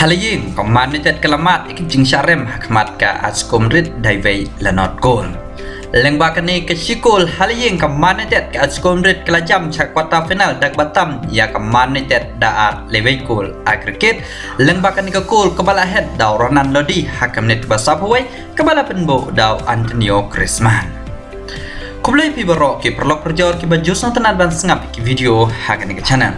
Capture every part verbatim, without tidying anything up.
Ha la ïing ka Man United ka la mad ïa ka jingshah rem ha khmat ka Atletico Madrid da iwei la nod kol. Lyngba kane ka shi kol ha la ïing ka Man United ka Atletico Madrid ka la jam sha quarter final da kaba tam ïa ka Man United da ar la iwei kol aggregate. Lyngba kane ka kol kaba la head da u Renan Lodi ha ka minit kaba saphew wei, kaba la pynbuh da u Antonio Griezmann. Khublei phi baroh ki paralok parajor kiba ju sngewtynnat ban sngap ki video ha kane ka channel.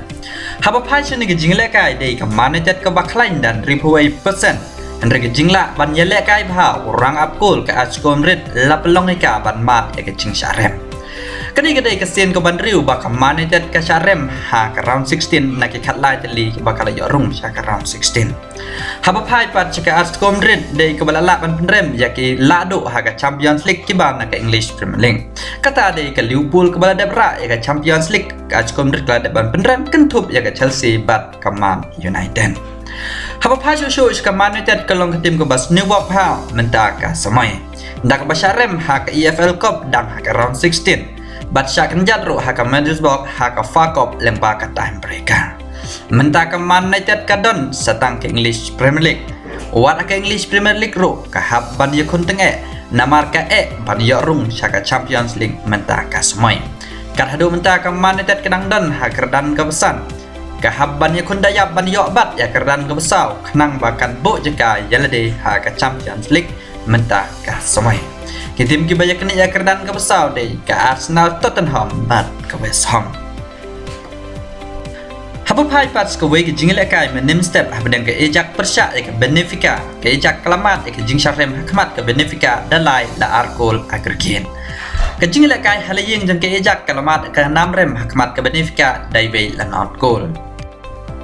Haba phai sha kane ka jinglehkai dei ka Man United kaba khlaiñ da hynriewphew wei percent. Hynrei ka jinglah ban ïalehkai bha u rangap kol ka Atletico Madrid la pynlong ïa ka ban mad ïa ka jingshah rem. Kane ka dei ka sien kaba hynriew ba ka Man United ka shah rem ha ka round sixteen na ki khatlai tylli kiba ka la ïoh rung sha ka round sixteen. Haba phai pat sha ka Atletico Madrid dei kaba la lah ban pynrem ïa ki lahduh ha ka Champions League kiba na ka English Premier League. Kata dei ka Liverpool kaba la dep rah ïa ka Champions League, ka Atletico Madrid ka la dep ban pynrem kynthup ïa ka Chelsea bad ka Man United. Haba phai shuh shuh sha ka Man United ka long ka tim kaba sniew bok bha mynta ka samoi. Da kaba shah rem ha ka E F L Cup dang ha ka round sixteen. Bad shah kynjat ruh ha ka Middlesbrough ha ka F A Cup lyngba ka tiebreaker. Mynta ka Man United ka don sa tang ka English Premier League. Wat ha ka English Premier League ruh ka hap ban ïakhun tyngeh namar ka eh ban ïoh rung sha ka Champions League mynta ka samoi. Kat haduh mynta ka Man United ka dang don ha ka kyrdan kaba san. Ka hap ban ïakhun da ïap ban ïoh bat ïa ka kyrdan kaba saw khnang ba kan buh jaka ïa lade ha ka Champions League mynta ka samoi. Ki tim kiba ïaknieh ïa ka kyrdan kaba saw dei ka Arsenal, Tottenham bad ka West Ham. Haba phai pat sha kawei ka jingïalehkai mynhynnin step hapdeng ka Ajax pyrshah ïa ka Benfica, ka Ajax ka la mad ïa ka jingshah rem ha khmat ka Benfica da lai la ar kol aggregate. Ka jingïalehkai ha la ïing jong ka Ajax ka la mad ka nam rem ha khmat ka Benfica da iwei la nod kol.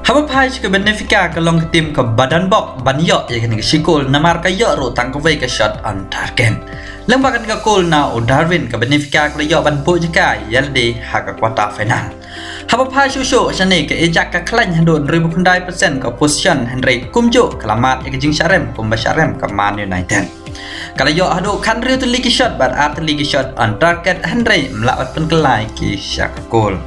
Haba phai sha ka Benfica ka long ka tim kaba don bok ban ïoh ïa kane ka shi kol namar ka ïoh ruh tang kawei ka shot on target. Lyngba kane ka kol na u Darwin ka Benfica ka la ïoh ban buh jaka ïa lade ha ka quarter final. Haba phai shuh shuh shane ka Ajax ka khlaiñ haduh hynriewphew khyndai percent ka possession hynrei kumjuh ka la mad ïa ka jingshah rem kumba shah rem ka Man United. Ka la ïoh haduh khathynriew tylli ki shot bad ar tylli ki shot on target hynrei ym lah ban pynkylla ki sha ka kol.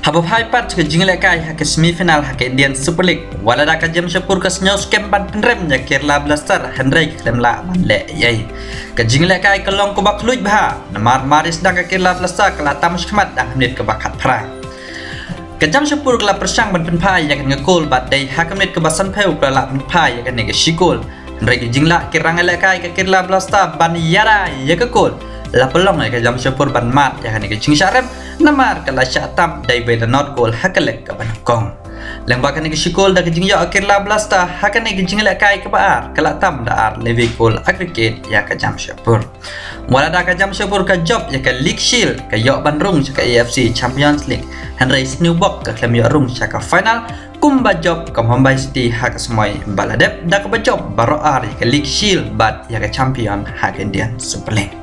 Haba phai pat sha ka jingïalehkai ha ka semi final ha ka Indian Super League, wat la da ka Jamshedpur ka sngew skhem ban pynrem ïa ka Kerala Blaster hynrei ka khlem lah ban leh ei ei. Ka jingïalehkai ka long kaba khluit bha namar mar sdang ka Kerala Blaster ka la tam shakhmat da ha ka minit kaba khatphra. Ka Jamshedpur ka la pyrshang ban pynphai ïa kane ka kol bad dei ha ka minit kaba sanphew ka la lah pynphai ïa kane ka shi kol. Hynrei ki jinglah ki rangïalehkai ka Kerala Blaster ban ïada ïa ka kol la pynlong ïa ka Jamshedpur ban mad ïa kane ka jingshah rem namar ka la shah tam da iwei la nod kol ha ka lek kaba nyngkong. Lyngba kane ka shi kol da ka jingïoh ka Kerala Blaster ha kane ka jingïalehkai kaba ar ka la tam da ar la iwei kol aggregate ïa ka Jamshedpur. Wat la da ka Jamshedpur ka jop ïa ka League Shield ka ïoh ban rung sha ka A F C Champions League hynrei sniew bok ka khlem ïoh rung sha ka final kumba jop ka Mumbai City ha ka samoi ba la dep da kaba jop baroh ar ïa ka League Shield bad ïa ka champion ha ka Indian Super League.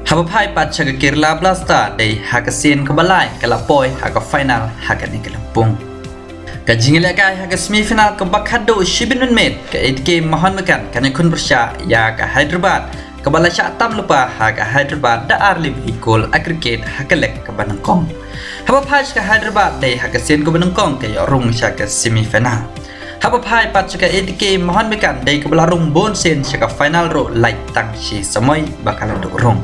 Haba phai pat sha ka Kerala Blaster dei ha ka sien kaba lai ka la poi ha ka final ha kane ka lympung. Ka jingïalehkai ha ka semi final kaba khatduh shibit mynmiet ka A T K Mohun Bagan kan ïakhun pyrshah ïa ka Hyderabad kaba la shah tam lypa ha ka Hyderabad da ar la iwei kol aggregate ha ka lek kaba nyngkong. Haba phai sha ka Hyderabad dei ha ka sien kaba nyngkong ka ïoh rung sha ka semi final. Haba phai pat sha ka A T K Mohun Bagan dei kaba la rung bun sien sha ka final ruh lait tang shi samoi ba ka la duh rung.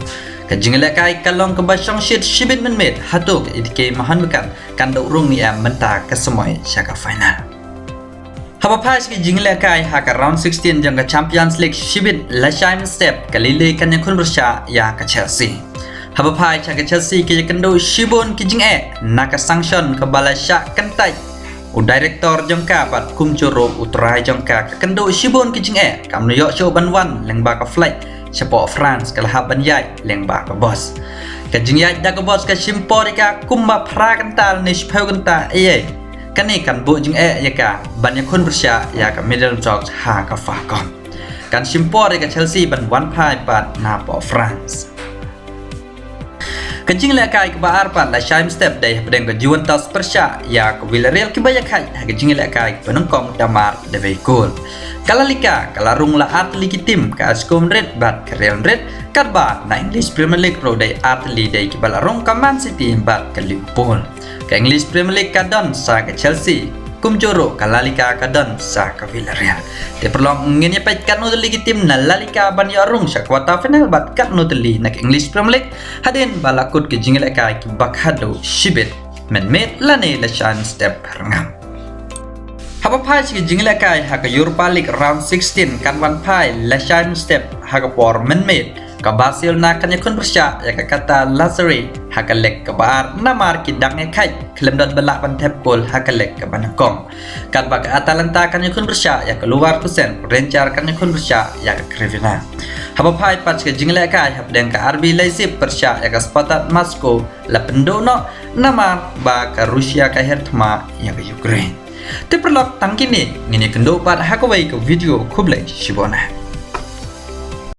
Ka jingïalehkai ka long kaba shongshit shibit mynmiet hato ka A T K Mohun Bagan kan duh rung ne em mynta ka samoi sha ka final. Haba phai sha ka jingïalehkai ha ka round sixteen jong ka Champions League shibit lashai mynstep ka Lille kan ïakhun pyrshah ïa ka Chelsea. Haba phai sha ka Chelsea ka ïakynduh shibun ki jingeh na ka sanction kaba la shah kyntait u director jong ka bad kumjuh ruh u trai jong ka, ka kynduh shibun ki jingeh kam ïoh shuh ban wan lyngba ka flight shapoh France ka la hap ban ïaid lyngba ka bus. Ka jingïaid da ka bus ka shim por ïa ka kumba phra kynta ne shiphew kynta ei ei. Kane kan buh jingeh ïa ka ban ïakhun pyrshah ïa ka Middlesbrough ha ka F A Cup. Kan shim por ïa ka Chelsea ban wan phai pat napoh France. Ka jingïalehkai kaba ar pat lashai mynstep dei hapdeng ka Juventus pyrshah ïa ka Villarreal kiba ïakhaid ha ka jingïalehkai kaba nyngkong da mar la iwei kol. Ka La Liga ka la rung la ar tylli ki tim ka Atletico Madrid bad ka Real Madrid katba na English Premier League ruh dei ar tylli dei kiba la rung ka Man City bad ka Liverpool. Ka English Premier League ka don sa ka Chelsea, Kumjuh ruh ka La Liga ka don sa ka Villarreal. Te paralok, ngin ïa peit katno tylli ki team na La Liga ban ïoh rung sha quarter final bad katno tylli na ka English Premier League hadien ba la kut ki jingïalehkai kiba khadduh shibit mynmiet lane la shai mynstep rngam. Haba phai sha ki jingïalehkai ha ka Europa League round sixteen, kan wan phai la shai mynstep ha ka por mynmiet. Ka Barcelona kan ïakhun pyrshah ïa ka Galatasaray ha ka leg kaba ar, namar ki dang ïakhaid khlem don ba lah ban thep kol ha ka leg kaba nyngkong. Katba ka Atalanta kan ïakhun pyrshah ïa ka Leverkusen, Rangers kan ïakhun pyrshah ïa ka Crvena. Haba phai pat sha ka jingïalehkai hapdeng ka R B Leipzig pyrshah ïa ka Spartak Moscow, la pynduh noh namar ba ka Russia ka her thma ïa ka Ukraine. Te paralok, tang kine ngin ïakynduh pat ha kawei ka video. Khublei shibun.